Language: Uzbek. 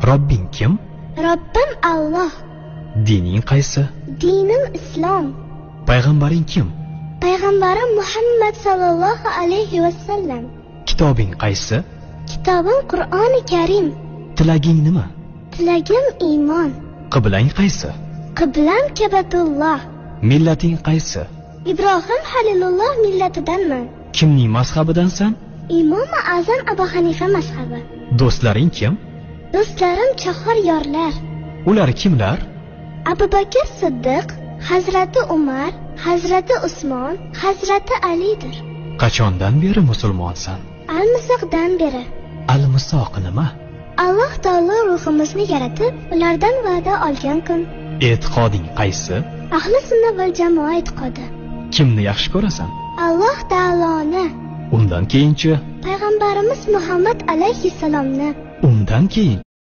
Robbing kim? Robbim Alloh. Dining qaysi? Dinim Islom. Payg'ambaring kim? Payg'ambarim Muhammad sallallohu alayhi va sallam. Kitobing qaysi? Kitobim Qur'oni Karim. Tilaging nima? Tilagim iymon. Qiblang qaysi? Qiblam Kabatulloh. Millating qaysi? Ibrohim Halilulloh millatidanman. Kimning mazhabidansan? Imom Azam Abu Hanifa mazhabi. Do'stlaring kim? Do'stlarim chahar yorlar. Ular kimlar? Abu Bakr Siddiq, Hazrati Umar, Hazrati Usmon, Hazrati Alidir. Qachondan beri musulmonsan? Al-Misoqdan beri. Al-Misoq nima? Alloh taolo ruhimizni yaratib, ulardan va'da olgan kun. E'tiqoding qaysi? Ahli sunna val jamoa e'tiqodi. Kimni yaxshi ko'rasan? Alloh taoloni. Undan keyinchi? Payg'ambarimiz Muhammad alayhissalomni. Undan keyin?